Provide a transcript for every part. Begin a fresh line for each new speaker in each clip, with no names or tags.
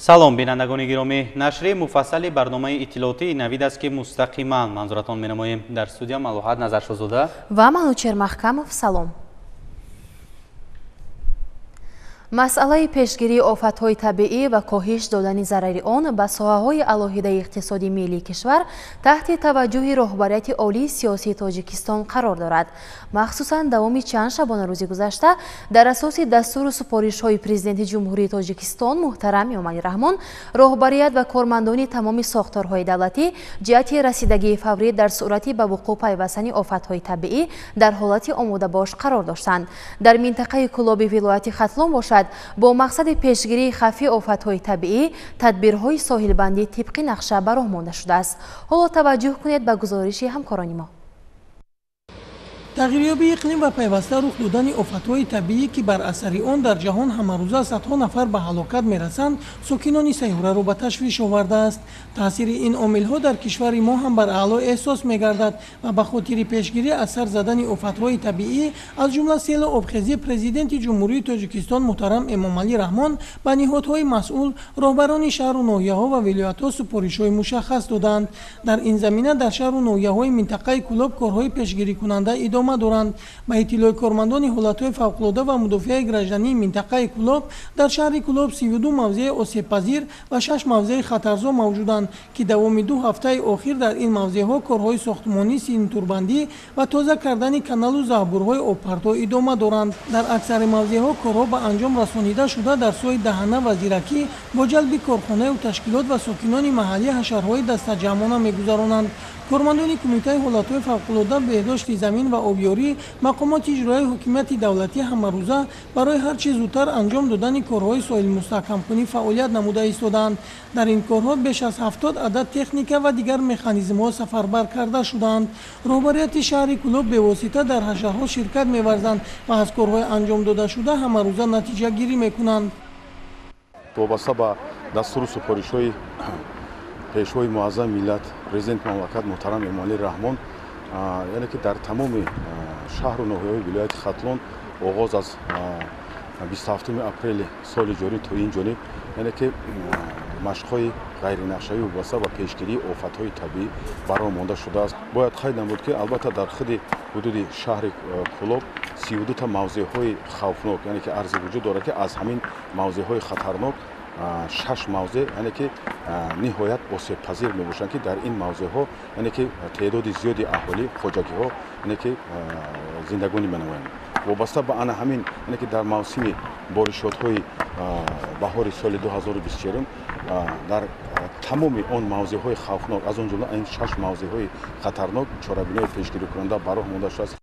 Салом, бинандагони гиромӣ. Нашри муфассали барномаи иттилоотии Навид аст, ки мустақиман манзуратон менамоем. Дар студия Малоҳат Назаршозода
ва Манучер Маҳкамов. Салом. Масъалаи пешгирии офатҳои табиӣ ва коҳиш додани зарари он ба соҳаҳои алоҳидаи иқтисоди миллии кишвар таҳти таваҷҷӯҳи роҳбарияти олии сиёсии Тоҷикистон қарор дорад. Махсусан давоми чанд шабонарӯзи гузашта дар асоси дастуру супоришҳои Президенти Ҷумҳурии Тоҷикистон муҳтарам Эмомалӣ Раҳмон роҳбарият ва кормандони тамоми сохторҳои давлатӣ ҷиҳати расидагии фаврӣ дар сурати ба вуқӯъ пайвастани офатҳои табиӣ дар ҳолати омодабош қарор доштанд. Дар минтақаи Кӯлоби вилояти Хатлон бошад, бо мақсади пешгирии хавфи офатҳои табиӣ тадбирҳои соҳилбандӣ тибқи нақша ба роҳ монда шудааст. Ҳоло таваҷҷӯҳ кунед ба гузориши ҳамкорони мо.
Тағйирёбии иқлим ва пайваста рух додани офатҳои табиӣ, ки бар асари он дар ҷаҳон ҳамарӯза садҳо нафар ба ҳалокат мерасанд, сокинони сайёраро ба ташвиш овардааст. Таъсири ин омилҳо дар кишвари мо ҳам бар аъло эҳсос мегардад ва ба хотири пешгирӣ аз сар задани офатҳои табиӣ, аз ҷумла селу обхезӣ, Президенти Ҷумҳурии Тоҷикистон муҳтарам Эмомалӣ Раҳмон ба ниҳодҳои масъул, роҳбарони шаҳру ноҳияҳо ва вилоятҳо супоришҳои мушаххас доданд. Дар ин замина дар шаҳру ноҳияҳои минтақаи Кӯлоб корҳои пешгирикунанда идома доранд. Ба иттилои кормандони ҳолатҳои фавқулода ва мудофиаи граждании минтақаи Кӯлоб, дар шаҳри Кӯлоб 32 мавзеи осебпазир ва 6 мавзеи хатарзо мавҷуданд, ки давоми 2 ҳафтаи охир дар ин мавзеъҳо корҳои сохтмонӣ, симтурбандӣ ва тоза кардани каналу заҳбурҳои обпартов идома доранд. Дар аксари мавзеъҳо корҳо ба анҷом расонида шуда, дар сӯи Даҳана ва Зиракӣ бо ҷалби корхонаю ташкилот ва сокинони маҳаллӣ ҳашарҳои дастаҷамъона мегузаронанд. Кормандони Кумитаи ҳолатҳои фавқулода, беҳдошти замин ва обёрӣ, мақомоти иҷроияи ҳукумати давлатӣ ҳамарӯза барои ҳар чӣ зудтар анҷом додани корҳои соҳилмустаҳкамкунӣ фаъолият намуда истодаанд. Дар ин корҳо беш аз 70 адад техника ва дигар механизмҳо сафарбар карда шудаанд. Роҳбарияти шаҳри Кӯлоб бевосита дар ҳашарҳо ширкат меварзанд ва аз корҳои анҷом додашуда ҳамарӯза натиҷагирӣ мекунанд.
Вобаста ба дастуру супоришҳои пешвои муаззами миллат, президенти мамлакат муҳтарам Эмомалӣ Раҳмон, яъне ки дар тамоми шаҳру ноҳияҳои вилояти Хатлон оғоз аз 27 апрели соли ҷорӣ то ин ҷониб, яъне ки машқҳои ғайринақшавӣ вобаста ба пешгирии офатҳои табиӣ ба роҳ монда шудааст. Бояд қайд намуд, ки албатта дар худи ҳудуди шаҳри Кӯлоб 32 та мавзеъҳои хавфнок, яъне ки арзи вуҷуд дорад, ки аз ҳамин мавзеъҳои хатарнок 6 мавзеъ, яъне ки ниҳоят осебпазир мебошанд, ки дар ин мавзеъҳо, яъне ки теъдоди зиёди аҳолӣ, хоҷагиҳо, яъне ки зиндагонӣ менамоянд. Вобаста ба ана ҳамин, яъне ки дар мавсими боришотҳои баҳори соли 2024 дар тамоми он мавзеъҳои хавфнок, аз он ҷумла ин 6 мавзеъҳои хатарнок, чорабиниҳои пешгирикунанда ба роҳ монда шудааст.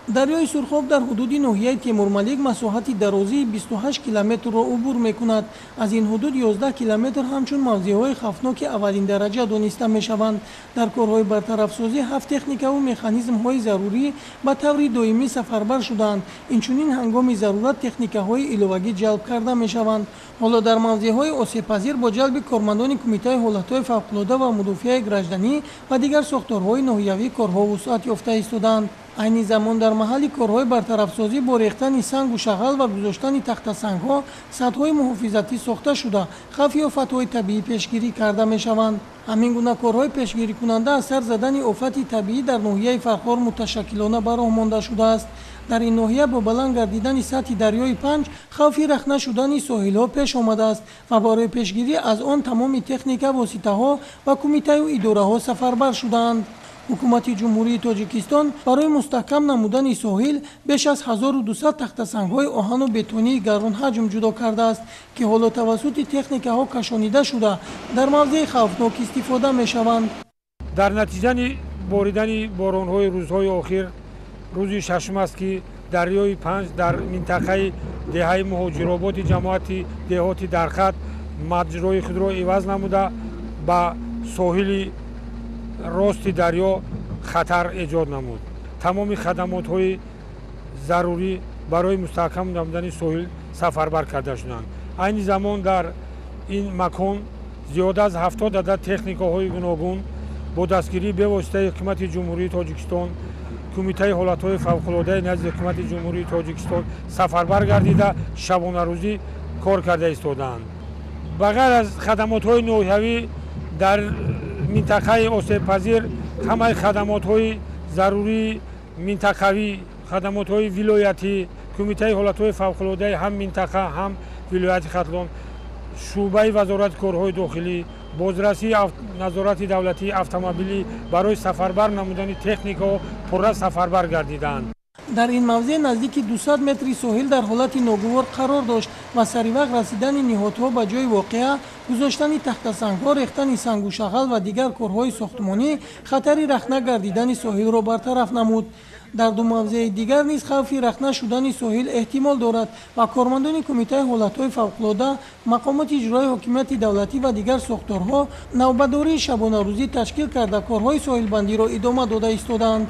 Дарёи Сурхоб дар ҳудуди ноҳияи Темурмалик масоҳати дарозии 28 километрро убур мекунад. Аз ин ҳудуд 11 километр ҳамчун мавзеъҳои хавфноки аввалин дараҷа дониста мешаванд. Дар корҳои бартарафсозӣ 7 техникаву механизмҳои зарурӣ ба таври доимӣ сафарбар шудаанд. Инчунин ҳангоми зарурат техникаҳои иловагӣ ҷалб карда мешаванд. Ҳоло дар мавзеъҳои осебпазир бо ҷалби кормандони Кумитаи ҳолатҳои фавқулода ва мудофиаи гражданӣ ва дигар сохторҳои ноҳиявӣ корҳо вусъат ёфта истодаанд. Айни замон дар маҳалли корҳои бартарафсозӣ бо рехтани сангу шағал ва гузоштани тахтасангҳо садҳои муҳофизатӣ сохта шуда, хавфи офатҳои табиӣ пешгирӣ карда мешаванд. Ҳамин гуна корҳои пешгирикунанда аз сар задани офати табиӣ дар ноҳияи Фархор муташаккилона ба роҳ монда шудааст. Дар ин ноҳия бо баланд гардидани сатҳи дарёи Панҷ хавфи рахна шудани соҳилҳо пеш омадааст ва барои пешгирӣ аз он тамоми техника, воситаҳо ва кумитаю идораҳо сафарбар шудаанд. Ҳукумати Ҷумҳурии Тоҷикистон барои мустаҳкам намудани соҳил беш аз 1200 тахтасангҳои оҳану бетонии гаронҳаҷм ҷудо кардааст, ки ҳоло тавассути техникаҳо кашонида шуда дар мавзеи хавфнок истифода мешаванд.
Дар натиҷаи боридани боронҳои рӯзҳои охир, рӯзи шашум аст, ки дарёи Панҷ дар минтақаи деҳаи Муҳоҷирободи ҷамоати деҳоти Дархат маҷрои худро иваз намуда ба соҳили рости дарё хатар эҷод намуд. Тамоми хадамотҳои зарурӣ барои мустаҳкам намудани соҳил сафарбар карда шуданд. Айни замон дар ин макон зиёда аз 70 адад техникаҳои гуногун бо дастгирии бевоситаи Ҳукумати Ҷумҳурии Тоҷикистон, Кумитаи ҳолатҳои фавқулодаи назди Ҳукумати Ҷумҳурии Тоҷикистон сафарбар гардида шабонарӯзӣ кор карда истодаанд. Ба ғайр аз хадамотҳои ноҳиявӣ дар минтақаи осебпазир ҳамаи хадамотҳои зарурии минтақавӣ, хадамотҳои вилоятӣ, кумитаи ҳолатҳои фавқулодаи ҳам минтақа ҳам вилояти Хатлон, шӯъбаи вазорати корҳои дохилӣ, бозрасии назорати давлатии автомобилӣ барои сафарбар намудани техникаҳо пурра сафарбар гардиданд.
Дар ин мавзеъ наздики 200 метри соҳил дар ҳолати ногувор қарор дошт ва саривақт расидани ниҳодҳо ба ҷои воқеа, гузоштани тахтасангҳо, рехтани сангу шағал ва дигар корҳои сохтмонӣ хатари рахна гардидани соҳилро бартараф намуд. Дар ду мавзеи дигар низ хавфи рахна шудани соҳил эҳтимол дорад ва кормандони кумитаи ҳолатҳои фавқулода, мақомоти иҷроии ҳокимияти давлатӣ ва дигар сохторҳо навбатдории шабонарӯзӣ ташкил карда корҳои соҳилбандиро идома дода истодаанд.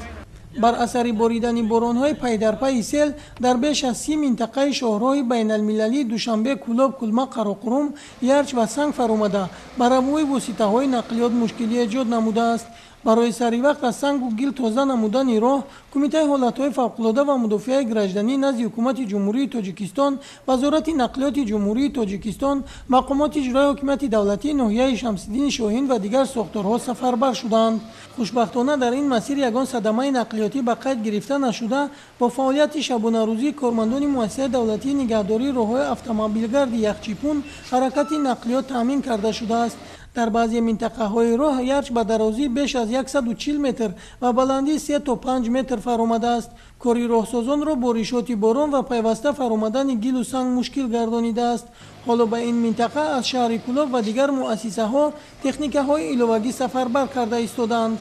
Бар асари боридани боронҳои пайдарпайи сел дар беш аз 30 минтақаи шоҳроҳи байналмилалии Душанбе, Кӯлоб, Кулма, Қароқурум ярч ва санг фаромада ба равои воситаҳои нақлиёт мушкилӣ эҷод намудааст. Барои саривақт аз сангу гил тоза намудани роҳ, Кумитаи ҳолатҳои фавқулода ва мудофиаи гражданӣ назди Ҳукумати Ҷумҳурии Тоҷикистон, Вазорати нақлиёти Ҷумҳурии Тоҷикистон, мақомоти иҷроии ҳокимияти давлатии ноҳияи Шамсиддини Шоҳин ва дигар сохторҳо сафарбар шуданд. Хушбахтона дар ин масир ягон садамаи нақлиётӣ ба қайд гирифта нашуда, бо фаъолияти шабонарӯзии кормандони муассисаи давлатии нигаҳдории роҳҳои автомобилгарди Яхчипун ҳаракати нақлиёт таъмин карда шудааст. Дар баъзе минтақаҳои роҳ ярч ба дарозии беш аз 140 метр ва баландии 3 то 5 метр фаромадааст. Кори роҳсозонро боришоти борон ва пайваста фаромадани гилу санг мушкил гардонидааст. Ҳоло ба ин минтақа аз шаҳри Кӯлоб ва дигар муассисаҳо техникаҳои иловагӣ сафарбар карда истодаанд.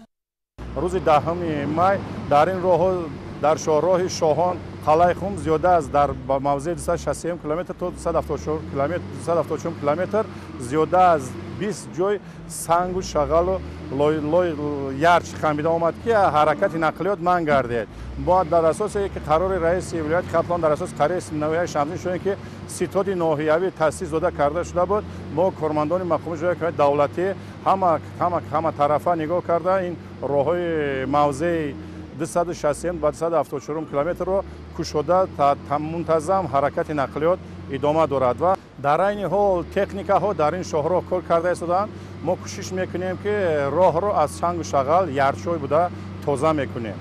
Рӯзи 10 май дар ин роҳҳо дар шоҳроҳи Шоҳон Қалъаи Хум зиёда аз дар мавзеи 261 километр то 274 километр зиёда аз 20 ҷой сангу шағалу лой ярч хамида омад, ки ҳаракати нақлиёт манъ гардид. Бояд дар асосе ки қарори раиси вилояти Хатлон дар асоси қарори ноҳияи Шамсиддин Шоҳин ки ситоди ноҳиявӣ таъсис дода карда шуда буд, мо кормандони мақомоти иҷроияи давлатӣ ҳама тарафа нигоҳ карда ин роҳҳои мавзеи 261 ба 274 километрро кушода мунтазам ҳаракати нақлиёт идома дорад ва дар айни ҳол техникаҳо дар ин шоҳроҳ кор карда истодаанд. Мо кӯшиш мекунем, ки роҳро аз сангу шағал ярчой буда тоза мекунем.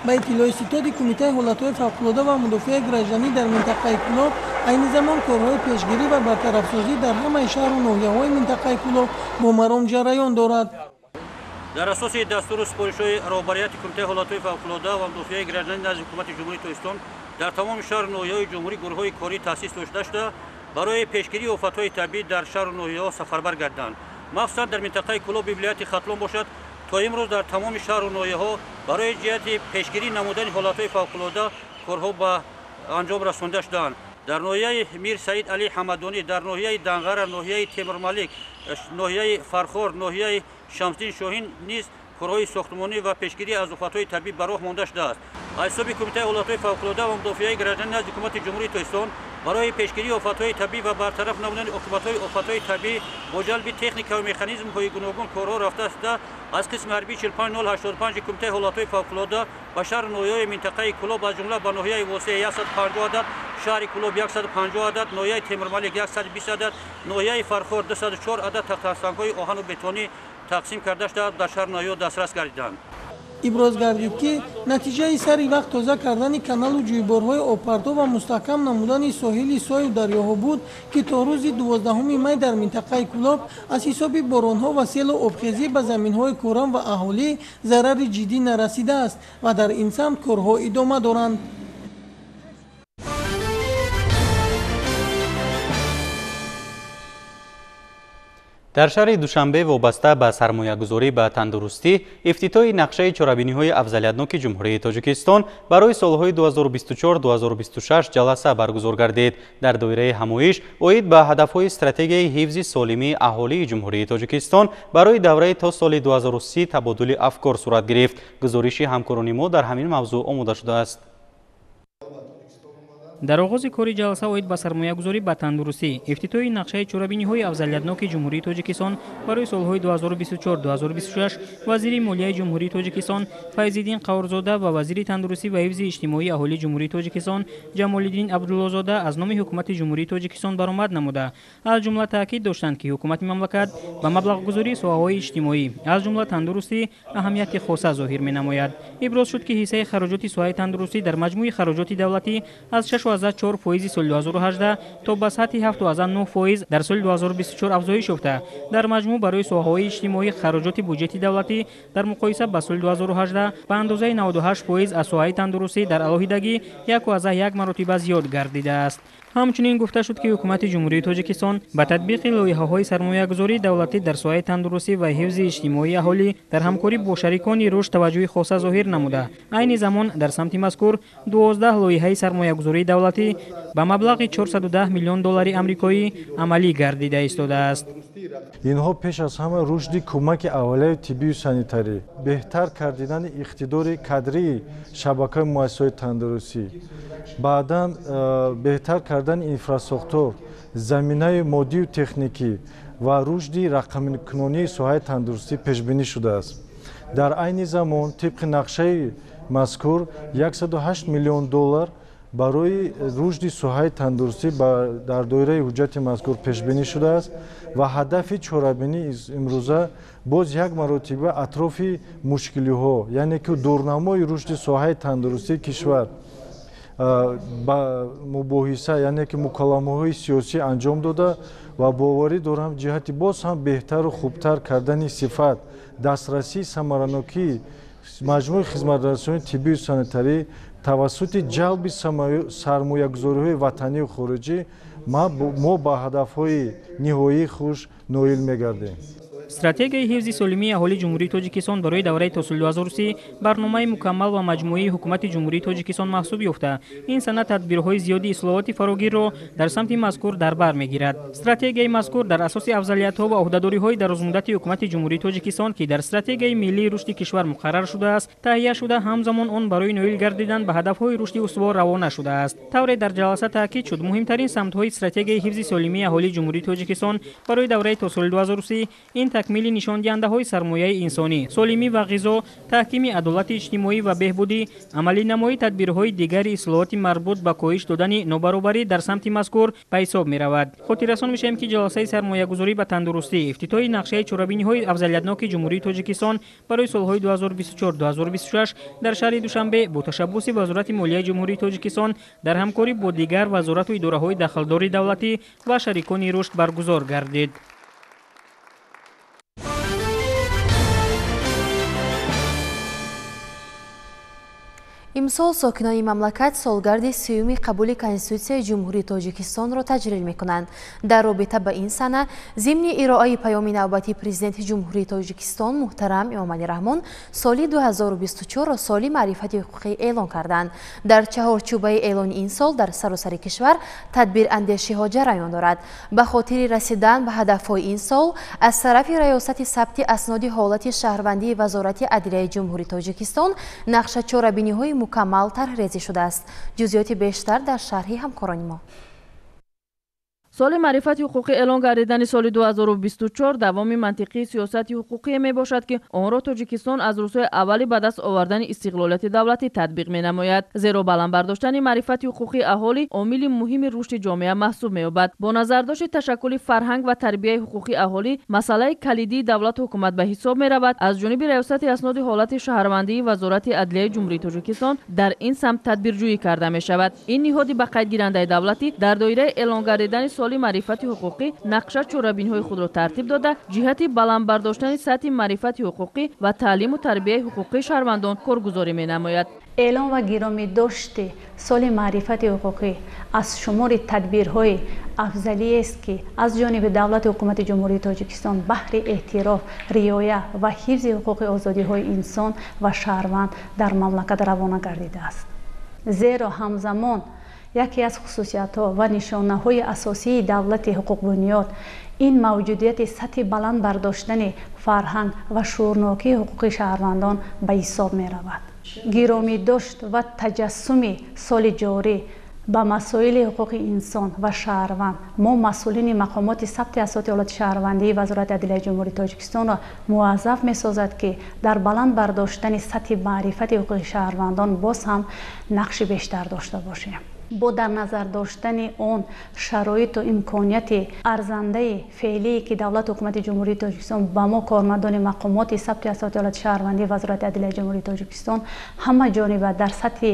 Ба иттилои ситоди Кумитаи ҳолатҳои фавқулода ва мудофиаи гражданӣ дар минтақаи Кӯлоб айни замон корҳои пешгирӣ ва бартарафсозӣ дар ҳамаи шаҳру ноҳияҳои минтақаи Кӯлоб бо маром ҷараён дорад.
Дар асоси дастуру супоришҳои роҳбарияти Кумитаи ҳолатҳои фавқулода ва мудофиаи гражданӣ назди Ҳукумати Ҷумҳурии Тоҷикистон дар тамоми шаҳру ноҳияҳои ҷумҳурӣ гурӯҳҳои корӣ таъсис дошта шуда барои пешгирии офатҳои табиӣ дар шаҳру ноҳияҳо сафарбар гардиданд. Махсусан дар минтақаи Кӯлоби вилояти Хатлон бошад, то имрӯз дар тамоми шаҳру ноҳияҳо барои ҷиҳати пешгирӣ намудани ҳолатҳои фавқулода корҳо ба анҷом расонда шудаанд. Дар ноҳияи Мир Саид Али Ҳамадонӣ, дар ноҳияи Данғара, ноҳияи Темурмалик, ноҳияи Фархор, ноҳияи Шамсиддин Шоҳин низ корҳои сохтмонӣ ва пешгирӣ аз офатҳои табиӣ ба роҳ монда шудааст. Аз ҳисоби Кумитаи ҳолатҳои фавқулода ва мудофиаи гражданӣ назди Ҳукумати Ҷумҳурии Тоҷикистон барои пешгирии офатҳои табиӣ ва бартараф намудани оқибатҳои офатҳои табиӣ бо ҷалби техника ва механизмҳои гуногун корҳо рафта шуда аз қисми ҳарбии 45085 Кумитаи ҳолатҳои фавқулода ба шаҳру ноҳияҳои минтақаи Кӯлоб аз ҷумла ба ноҳияи Восеъ 150 адад, шаҳри Кӯлоб 150 адад, ноҳияи Темурмалик 120 адад, ноҳияи Фархор 204 адад тахтасангҳои оҳану бетонӣ тақсим карда шуда дар шаҳру ноҳияҳо дастрас гардиданд.
Иброз гардид, ки натиҷаи сари вақт тоза кардани каналу ҷӯйборҳои обпартов ва мустаҳкам намудани соҳили сою дарёҳо буд, ки то рӯзи 12 май дар минтақаи Кӯлоб аз ҳисоби боронҳо ва селу обхезӣ ба заминҳои корам ва аҳолӣ зарари ҷиддӣ нарасидааст ва дар ин самт корҳо идома доранд.
Дар шаҳри Душанбе вобаста ба сармоягузорӣ ба тандурустӣ ифтитоҳи нақшаи чорабиниҳои афзалиятноки Ҷумҳурии Тоҷикистон барои солҳои 2024-2026 ҷаласа баргузор гардид. Дар доираи ҳамоиш оид ба ҳадафҳои стратегияи ҳифзи солимии аҳолии Ҷумҳурии Тоҷикистон барои давраи то соли 2030 табодули афкор сурат гирифт. Гузориши ҳамкорони мо дар ҳамин мавзӯъ омода шудааст.
Дар оғози кори ҷаласа оид ба сармоягузорӣ ба тандурустӣ, ифтитоҳи нақшаи чорабиниҳои афзалиятноки Ҷумҳурии Тоҷикистон барои солҳои 2024-2026 вазири молияи Ҷумҳурии Тоҷикистон Файзиддин Қаҳҳорзода ва вазири тандурустӣ ва ҳифзи иҷтимоии аҳолии Ҷумҳурии Тоҷикистон Ҷамолиддин Абдуллозода аз номи ҳукумати Ҷумҳурии Тоҷикистон баромад намуда, аз ҷумла таъкид доштанд, ки ҳукумати мамлакат ба маблағгузории соҳаҳои иҷтимоӣ, аз ҷумла тандурустӣ, аҳамияти хоса зоҳир менамояд. Иброз шуд, ки ҳиссаи хароҷоти соҳаи тандурустӣ дар маҷмӯи хароҷоти давлатӣ аз 6,4% соли 2018 то ба сатҳи 7,9% дар соли 2024 афзоиш ёфта, дар маҷмӯъ барои соҳаҳои иҷтимоӣ хароҷоти буҷети давлатӣ дар муқоиса ба соли 2018 ба андозаи 98% аз соҳаи тандурустӣ дар алоҳидагӣ 1,1 маротиба зиёд гардидааст. Ҳамчунин гуфта шуд, ки ҳукумати Ҷумҳурии Тоҷикистон ба татбиқи лоиҳаҳои сармоягузории давлатӣ дар соҳаи тандурустӣ ва ҳифзи иҷтимоии аҳолӣ дар ҳамкорӣ бо шарикони рушд таваҷҷӯҳи хоса зоҳир намуда, айни замон дар самти мазкур 12 лоиҳаи сармоягузории давлатӣ ба маблағи 410 миллион доллари амрикоӣ амалӣ гардида истодааст.
Инҳо пеш аз ҳама рушди кӯмаки аввалияи тиббию санитарӣ, беҳтар кардидани иқтидори кадрии шабакаи муассисаҳои тандурустӣ, баъдан беҳтар кардани инфрасохтор, заминаи моддию техникӣ ва рушди рақамикунонии соҳаи тандурустӣ пешбинӣ шудааст. Дар айни замон тибқи нақшаи мазкур 108 миллион доллар барои рушди соҳаи тандурустӣ дар доираи ҳуҷҷати мазкур пешбинӣ шудааст ва ҳадафи чорабинӣ имрӯза боз як маротиба атрофи мушкилиҳо, яъне ки дурнамои рушди соҳаи тандурустии кишвар ба мубоҳиса, яъне ки муколамаҳои сиёсӣ анҷом дода ва боварӣ дорам ҷиҳати боз ҳам беҳтару хубтар кардани сифат, дастрасии самаранокии маҷмӯи хизматрасонии тиббию санитарӣ тавассути ҷалби сармоягузориҳои ватанию хориҷӣ мо ба ҳадафҳои ниҳоии хуш ноил мегардем.
Стратегияи ҳифзи солимии аҳолии Ҷумҳурии Тоҷикистон барои давраи то соли 2030 барномаи мукаммал ва маҷмӯии ҳукумати Ҷумҳурии Тоҷикистон маҳсуб ёфта, ин санад тадбирҳои зиёди ислоҳоти фарогирро дар самти мазкур дар бар мегирад. Стратегияи мазкур дар асоси афзалиятҳо ва ӯҳдадориҳои дарозмуддати ҳукумати Ҷумҳурии Тоҷикистон, ки дар стратегияи миллии рушди кишвар муқаррар шудааст, таҳия шуда, ҳамзамон он барои ноил гардидан ба ҳадафҳои рушди устувор равона шудааст. Тавре дар ҷаласа таъкид шуд, муҳимтарин самтҳои стратегияи ҳифзи солимии аҳолии Ҷумҳурии Тоҷикистон барои давраи то соли 2030 ин такмили нишондиҳандаҳои сармояи инсонӣ, солимӣ ва ғизо, таҳкими адолати иҷтимоӣ ва беҳбудӣ, амалинамоии тадбирҳои дигари ислоҳоти марбут ба коҳиш додани нобаробарӣ дар самти мазкур ба ҳисоб меравад. Хотиррасон мешавем, ки ҷаласаи сармоягузорӣ ба тандурустӣ, ифтитоҳи нақшаи чорабиниҳои афзалиятноки Ҷумҳурии Тоҷикистон барои солҳои 2024-2026 дар шаҳри Душанбе бо ташаббуси Вазорати молияи Ҷумҳурии Тоҷикистон дар ҳамкорӣ бо дигар вазорату идораҳои дахлдори давлатӣ ва шарикони рушд баргузор гардид.
Имсол сокинони мамлакат солгарди сеюми қабули Конститутсияи Ҷумҳурии Тоҷикистонро таҷлил мекунанд. Дар робита ба ин сана, зимни ироаи паёми навбати Президенти Ҷумҳурии Тоҷикистон муҳтарам Эмомалӣ Раҳмон соли 2024-ро соли маърифати ҳуқуқӣ эълон карданд. Дар чаҳорчӯбаи эълони ин сол дар саросари кишвар тадбирандешиҳо ҷараён дорад. Ба хотири расидан ба ҳадафҳои ин сол аз тарафи Раёсати сабти асноди ҳолати шаҳрвандии Вазорати адлияи Ҷумҳурии Тоҷикистон нақша чорабиниҳои мукаммал тарҳрезӣ шудааст. Ҷузъиёти бештар дар шарҳи ҳамкорони мо.
Соли маърифати ҳуқуқӣ эълон гардидани соли 2024 давоми мантиқии сиёсати ҳуқуқие мебошад, ки онро Тоҷикистон аз рӯзҳои аввали ба даст овардани истиқлолияти давлатӣ татбиқ менамояд. Зеро баланд бардоштани маърифати ҳуқуқии аҳолӣ омили муҳими рушди ҷомеа маҳсуб меёбад. Бо назардошти ташаккули фарҳанг ва тарбияи ҳуқуқии аҳолӣ масъалаи калидии давлату ҳукумат ба ҳисоб меравад. Аз ҷониби Раёсати асноди ҳолати шаҳрвандии Вазорати адлияи Ҷумҳурии Тоҷикистон дар ин самт тадбирҷӯӣ карда мешавад. Ин ниҳоди ба қайдгирандаи давлатӣ дар доираи эълон гардидани соли маърифати ҳуқуқӣ нақша чорабиниҳои худро тартиб дода, ҷиҳати баланд бардоштани сатҳи маърифати ҳуқуқӣ ва таълиму тарбияи ҳуқуқии шаҳрвандон коргузорӣ менамояд.
Эълон ва гиромидошти соли маърифати ҳуқуқӣ аз шумори тадбирҳои афзалиест, ки аз ҷониби давлату ҳукумати Ҷумҳурии Тоҷикистон баҳри эътироф, риоя ва ҳифзи ҳуқуқи озодиҳои инсон ва шаҳрванд дар мамлакат равона гардидааст. Зеро ҳамзамон яке аз хусусиятҳо ва нишонаҳои асосии давлати ҳуқуқбунёд ин мавҷудияти сатҳи баланд бардоштани фарҳанг ва шуурнокии ҳуқуқи шаҳрвандон ба ҳисоб меравад. Гиромидошт ва таҷассуми соли ҷорӣ Ба масоили ҳуқуқи инсон ва шаҳрванд мо масъулини мақомоти сабти асноди ҳолати шаҳрвандии Вазорати адлияи Ҷумҳурии Тоҷикистонро муваззаф месозад, ки дар баланд бардоштани сатҳи маърифати ҳуқуқи шаҳрвандон боз ҳам нақши бештар дошта бошем. Бо дар назар доштани он шароиту имконияти арзандаи феълие, ки давлату ҳукумати Ҷумҳурии Тоҷикистон ба мо кормандони мақомоти сабти асноди ҳолати шаҳрвандии Вазорати адлияи Ҷумҳурии Тоҷикистон ҳама ҷониба дар сатҳи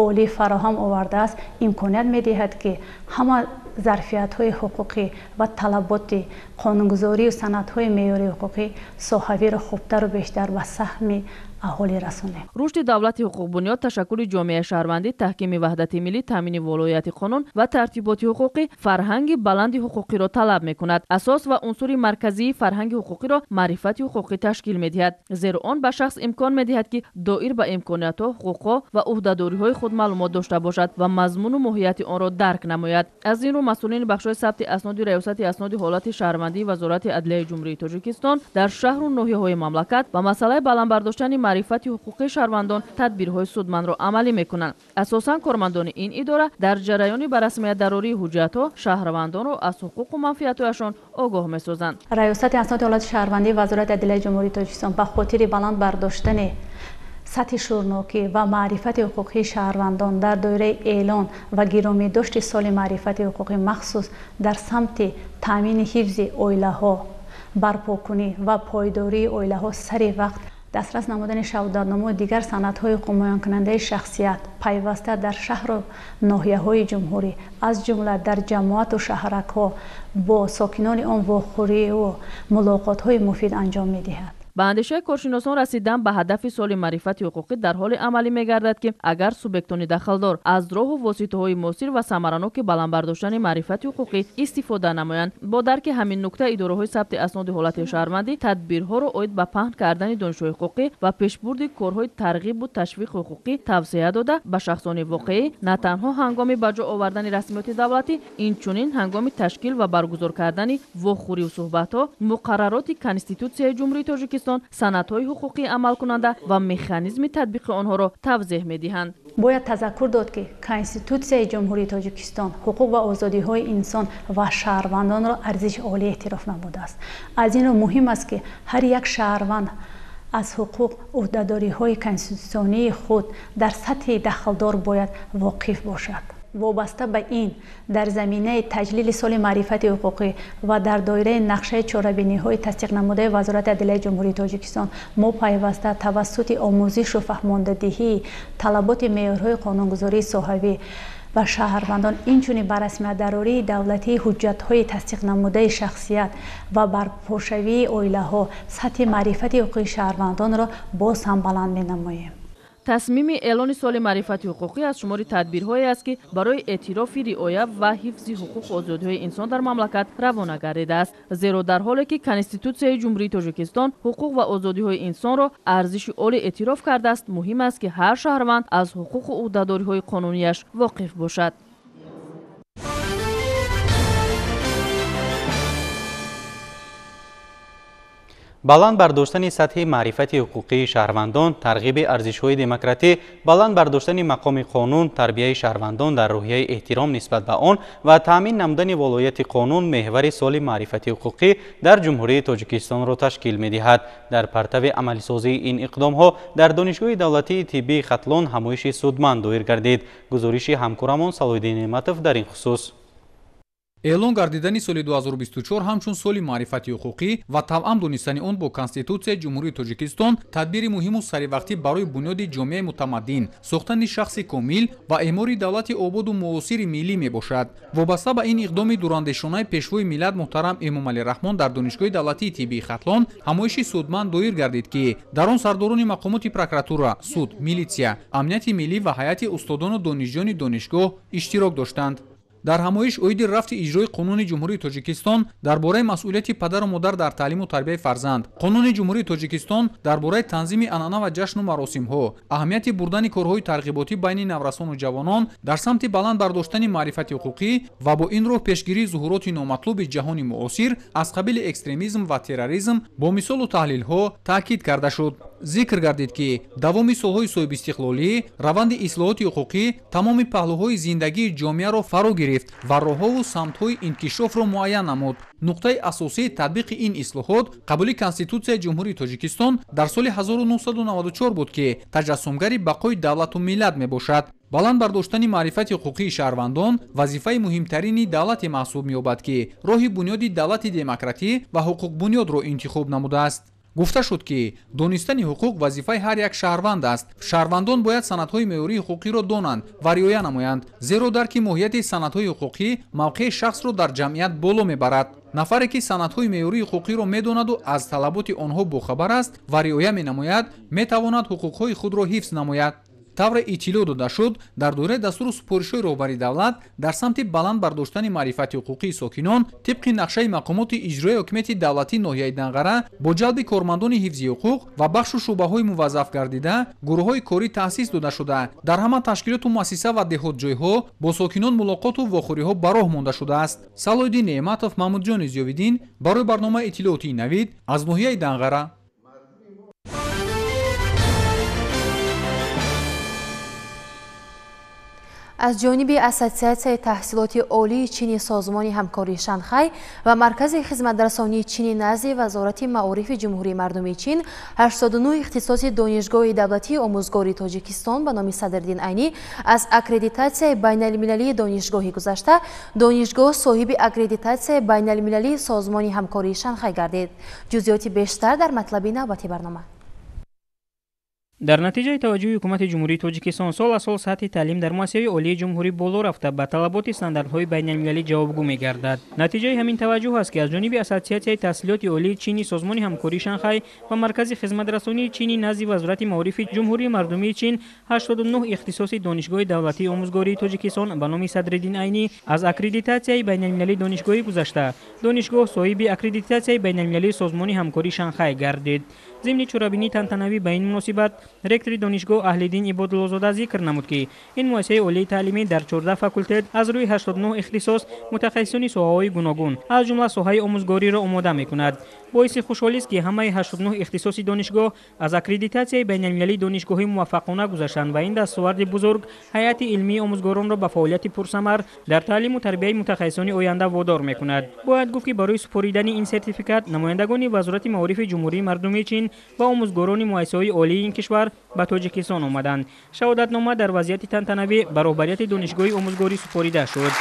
олӣ фароҳам овардааст, имконият медиҳад, ки ҳама зарфиятҳои ҳуқуқӣ ва талаботи қонунгузорию санадҳои меъёрии ҳуқуқӣ соҳавиро хубтару бештар ба саҳми аҳолӣ расонем.
Рушди давлати ҳуқуқбунёд, ташаккули ҷомеаи шаҳрвандӣ, таҳкими ваҳдати миллӣ, таъмини волояти қонун ва тартиботи ҳуқуқӣ фарҳанги баланди ҳуқуқиро талаб мекунад. Асос ва унсури марказии фарҳанги ҳуқуқиро маърифати ҳуқуқӣ ташкил медиҳад, зеро он ба шахс имкон медиҳад, ки доир ба имкониятҳо, ҳуқуқҳо ва ӯҳдадориҳои худ маълумот дошта бошад ва мазмуну моҳияти онро дарк намояд. Аз ин рӯ масъулини бахшҳои сабти асноди Раёсати асноди ҳолати шаҳрвандии Вазорати адлияи Ҷумҳурии Тоҷикистон дар шаҳру ноҳияҳои мамлакат ба масъалаи баланд бардоштани маърифати ҳуқуқии шаҳрвандон тадбирҳои судмандро амалӣ мекунанд. Асосан кормандони ин идора дар ҷараёни ба расмият дарории ҳуҷҷатҳо шаҳрвандонро аз ҳуқуқу манфиатҳояшон огоҳ месозанд.
Раёсати асноди ҳолати шаҳрвандии Вазорати адлияи Ҷумҳурии Тоҷикистон ба хотири баланд бардоштани сатҳи шуурнокӣ ва маърифати ҳуқуқии шаҳрвандон дар доираи эълон ва гиромидошти соли маърифати ҳуқуқӣ махсус дар самти таъмини ҳифзи оилаҳо, барпокунӣ ва пойдории оилаҳо сари вақт дастрас намудани шаҳодатномаи дигар санадҳои ҳуқуқмуайянкунандаи шахсият пайваста дар шаҳру ноҳияҳои ҷумҳурӣ, аз ҷумла дар ҷамоату шаҳракҳо бо сокинони он вохӯриву мулоқотҳои муфид анҷом медиҳад.
Ба андешаи коршиносон расидан ба ҳадафи соли маърифати ҳуқуқӣ дар ҳоле амалӣ мегардад, ки агар субъектони дахлдор аз роҳу воситаҳои муосир ва самараноки баланд бардоштани маърифати ҳуқуқӣ истифода намоянд. Бо дарки ҳамин нукта идораҳои сабти асноди ҳолати шаҳрвандӣ тадбирҳоро оид ба паҳн кардани донишҳои ҳуқуқӣ ва пешбурди корҳои тарғибу ташвиқи ҳуқуқӣ тавсия дода ба шахсони воқеӣ на танҳо ҳангоми ба ҷо овардани расмиёти давлатӣ, инчунин ҳангоми ташкил ва баргузор кардани вохӯриву суҳбатҳо муқаррароти Конститутсияи Ҷумҳурии Тоҷикистон, санадҳои ҳуқуқии амалкунанда ва механизми татбиқи онҳоро тавзеҳ медиҳанд.
Бояд тазаккур дод, ки Конститутсияи Ҷумҳурии Тоҷикистон ҳуқуқ ва озодиҳои инсон ва шаҳрвандонро арзиши олӣ эътироф намудааст. Аз ин рӯ муҳим аст, ки ҳар як шаҳрванд аз ҳуқуқ ӯҳдадориҳои конститутсионии худ дар сатҳи дахлдор бояд воқиф бошад. Вобаста ба ин дар заминаи таҷлили соли маърифати ҳуқуқӣ ва дар доираи нақшаи чорабиниҳои тасдиқнамудаи Вазорати адлияи Ҷумҳурии Тоҷикистон мо пайваста тавассути омӯзишу фаҳмондадиҳии талаботи меъёрҳои қонунгузории соҳавӣ ва шаҳрвандон, инчунин ба расмиятдарории давлатии ҳуҷҷатҳои тасдиқнамудаи шахсият ва барпошавии оилаҳо сатҳи маърифати ҳуқуқии шаҳрвандонро боз ҳам баланд менамоем.
Тасмими эълони соли маърифати ҳуқуқӣ аз шумори тадбирҳое аст, ки барои эътирофи риоя ва ҳифзи ҳуқуқу озодиҳои инсон дар мамлакат равона гардидааст. Зеро дар ҳоле ки Конститутсияи Ҷумҳурии Тоҷикистон ҳуқуқ ва озодиҳои инсонро арзиши олӣ эътироф кардааст, муҳим аст, ки ҳар шаҳрванд аз ҳуқуқу ӯҳдадориҳои қонунияш воқиф бошад.
Баланд бардоштани сатҳи маърифати ҳуқуқии шаҳрвандон, тарғиби арзишҳои демократӣ, баланд бардоштани мақоми қонун, тарбияи шаҳрвандон дар рӯҳияи эҳтиром нисбат ба он ва таъмин намудани волояти қонун меҳвари соли маърифати ҳуқуқӣ дар Ҷумҳурии Тоҷикистонро ташкил медиҳад. Дар партави амалисозии ин иқдомҳо дар Донишгоҳи давлатии тиббии Хатлон ҳамоиши судманд доир гардид. Гузориши ҳамкорамон Салоҳиддин Неъматов дар ин хусус.
Эълон гардидани соли 2024 ҳамчун соли маърифати ҳуқуқӣ ва тавъам донистани он бо Конститутсияи Ҷумҳурии Тоҷикистон тадбири муҳиму саривақтӣ барои бунёди ҷомеаи мутамаддин, сохтани шахси комил ва эъмори давлати ободу муосири миллӣ мебошад. Вобаста ба ин иқдоми дурандешонаи пешвои миллат муҳтарам Эмомалӣ Раҳмон дар Донишгоҳи давлатии тиббии Хатлон ҳамоиши судманд доир гардид, ки дар он сардорони мақомоти прокуратура, суд, милитсия, амнияти миллӣ ва ҳайати устодону донишҷӯёни донишгоҳ иштирок доштанд. Дар ҳамоиш оиди рафти иҷрои қонуни Ҷумҳурии Тоҷикистон дар бораи масъулияти падару модар дар таълиму тарбияи фарзанд, қонуни Ҷумҳурии Тоҷикистон дар бораи танзими анъана ва ҷашну маросимҳо, аҳамияти бурдани корҳои тарғиботӣ байни наврасону ҷавонон дар самти баланд бардоштани маърифати ҳуқуқӣ ва бо ин роҳ пешгирии зуҳуроти номатлуби ҷаҳони муосир аз қабили экстремизм ва терроризм бо мисолу таҳлилҳо таъкид карда шуд. Зикр гардид, ки давоми солҳои соҳибистиқлолӣ раванди ислоҳоти ҳуқуқӣ тамоми паҳлӯҳои зиндагии ҷомеаро фаро гирифт ва роҳҳову самтҳои инкишофро муайян намуд. Нуқтаи асосии татбиқи ин ислоҳот қабули Конститутсияи Ҷумҳурии Тоҷикистон дар соли 1994 буд, ки таҷассумгари бақои давлату миллат мебошад. Баланд бардоштани маърифати ҳуқуқии шаҳрвандон вазифаи муҳимтарини давлате маҳсуб меёбад, ки роҳи бунёди давлати демократӣ ва ҳуқуқбунёдро интихоб намудааст. Гуфта шуд, ки донистани ҳуқуқ вазифаи ҳар як шаҳрванд аст. Шаҳрвандон бояд санадҳои меъёрии ҳуқуқиро донанд ва риоя намоянд, зеро дарки моҳияти санадҳои ҳуқуқӣ мавқеи шахсро дар ҷамъият боло мебарад. Нафаре, ки санадҳои меъёрии ҳуқуқиро медонаду аз талаботи онҳо бохабар аст ва риоя менамояд, метавонад ҳуқуқҳои худро ҳифз намояд. Тавре иттилоъ дода шуд, дар доираи дастуру супоришҳои роҳбари давлат дар самти баланд бардоштани маърифати ҳуқуқии сокинон тибқи нақшаи мақомоти иҷроияи ҳокимияти давлатии ноҳияи Данғара бо ҷалби кормандони ҳифзи ҳуқуқ ва бахшу шӯъбаҳои муваззаф гардида гурӯҳҳои корӣ таъсис дода шуда, дар ҳама ташкилоту муассиса ва деҳотҷойҳо бо сокинон мулоқоту вохӯриҳо ба роҳ монда шудааст. Салоҳиддин Неъматов, Маҳмудҷони Зиёвиддин барои барномаи иттилоотии Навид аз ноҳияи Данғара.
Аз ҷониби Ассотсиатсияи таҳсилоти олии Чини Созмони ҳамкории Шанхай ва Маркази хизматрасонии Чини назди Вазорати маорифи Ҷумҳурии Мардумии Чин 89 ихтисоси Донишгоҳи давлатии омӯзгории Тоҷикистон ба номи Садриддин Айнӣ аз аккредитатсияи байналмилалии донишгоҳӣ гузашта, донишгоҳ соҳиби аккредитатсияи байналмилалии Созмони ҳамкории Шанхай гардид. Ҷузъиёти бештар дар матлаби навбати барнома.
Дар натиҷаи таваҷҷӯҳи ҳукумати Ҷумҳурии Тоҷикистон сол аз сол сатҳи таълим дар муассисаҳои олии ҷумҳурӣ боло рафта, ба талаботи стандартҳои байналмилалӣ ҷавобгӯ мегардад. Натиҷаи ҳамин таваҷҷӯҳ аст, ки аз ҷониби Ассотсиатсияи таҳсилоти олии Чини Созмони ҳамкории Шанхай ва Маркази хизматрасонии Чини назди Вазорати маорифи Ҷумҳурии Мардумии Чин 89 ихтисоси Донишгоҳи давлатии омӯзгории Тоҷикистон ба номи Садриддин Айнӣ аз аккредитатсияи байналмилалии донишгоҳӣ гузашта, донишгоҳ соҳиби аккредитатсияи байналмилалии Созмони ҳамкории Шанхай гардид. Зимни чорабинии тантанавӣ ба ин муносибат ректори донишгоҳ Аҳлиддин Ибодуллозода зикр намуд, ки ин муассисаи олии таълимӣ дар 14 факултет аз рӯи 89 ихтисос мутахассисони соҳаҳои гуногун, аз ҷумла соҳаи омӯзгориро омода мекунад. Боиси хушҳолист, ки ҳамаи 89 ихтисоси донишгоҳ аз аккредитатсияи байналмилалии донишгоҳӣ муваффақона гузаштанд ва ин дастоварди бузург ҳайати илмии омӯзгоронро ба фаъолияти пурсамар дар таълиму тарбияи мутахассисони оянда водор мекунад. Бояд гуфт, ки барои супоридани ин сертификат намояндагони Вазорати маорифи Ҷумҳурии Мардумии Чин ва омӯзгорони муассисаҳои олии ин кишвар ба Тоҷикистон омаданд. Шаҳодатнома дар вазъияти тантанавӣ ба роҳбарияти донишгоҳи омӯзгорӣ супорида шуд.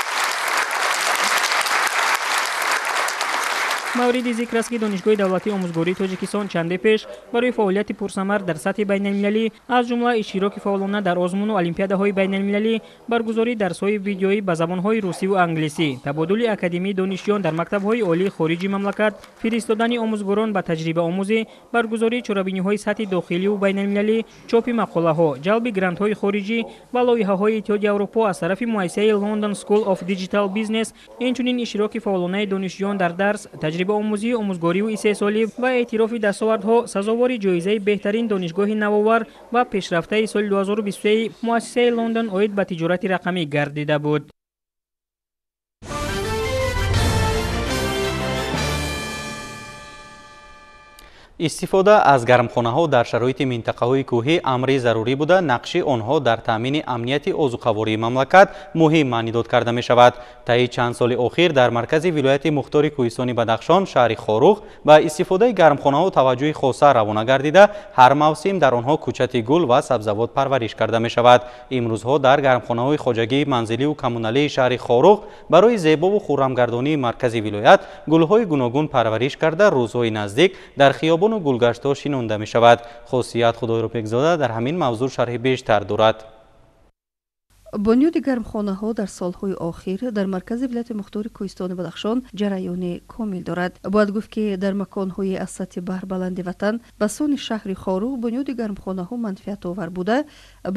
Мавриди зикр аст, ки Донишгоҳи давлатии омӯзгории Тоҷикистон чанде пеш барои фаъолияти пурсамар дар сатҳи байналмилалӣ, аз ҷумла иштироки фаъолона дар озмуну олимпиадаҳои байналмилалӣ, баргузории дарсҳои видеоӣ ба забонҳои русиву англисӣ, табодули академии донишҷӯён дар мактабҳои олии хориҷи мамлакат, фиристодани омӯзгорон ба таҷрибаомӯзӣ, баргузории чорабиниҳои сатҳи дохиливу байналмилалӣ, чопи мақолаҳо, ҷалби грантҳои хориҷӣ ва лоиҳаҳои Иттиҳоди Аврупо аз тарафи муассисаи London School of Digital Business, инчунин иштироки фаъолонаи донишҷӯён дар дарс, таҷрибаомӯзии омӯзгориву истеҳсолӣ ва эътирофи дастовардҳо сазовори ҷоизаи беҳтарин донишгоҳи навовар ва пешрафтаи соли 2023 муассисаи Лондон оид ба тиҷорати рақамӣ гардида буд.
Истифода аз гармхонаҳо дар шароити минтақаҳои кӯҳӣ амри зарурӣ буда, нақши онҳо дар таъмини амнияти озуқавории мамлакат муҳим маънидод карда мешавад. Таи чанд соли охир дар маркази вилояти мухтори кӯҳистони Бадахшон, шаҳри Хоруғ, ба истифодаи гармхонаҳо таваҷҷӯҳи хоса равона гардида, ҳар мавсим дар онҳо кӯчати гул ва сабзавот парвариш карда мешавад. Имрӯзҳо дар гармхонаҳои хоҷагии манзиливу коммуналии шаҳри Хоруғ барои зебову хуррамгардонии маркази вилоят гулҳои гуногун парвариш карда, рӯзҳои наздик дар хиёбон гулгаштҳо шинонда мешавад. Хосият Худойробекзода дар ҳамин мавзӯъ шарҳи бештар дорад.
Бунёди гармхонаҳо дар солҳои охир дар маркази вилояти мухтори кӯҳистони Бадахшон ҷараёни комил дорад. Бояд гуфт, ки дар маконҳои аз сатҳи баҳр баланди ватан ба сони шаҳри Хоруғ бунёди гармхонаҳо манфиатовар буда,